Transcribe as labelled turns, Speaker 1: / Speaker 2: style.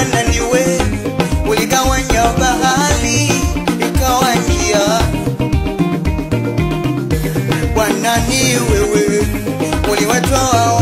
Speaker 1: Bwana ni wewe, uligawanya bahari ikawa njia. Bwana ni wewe, uliwatoa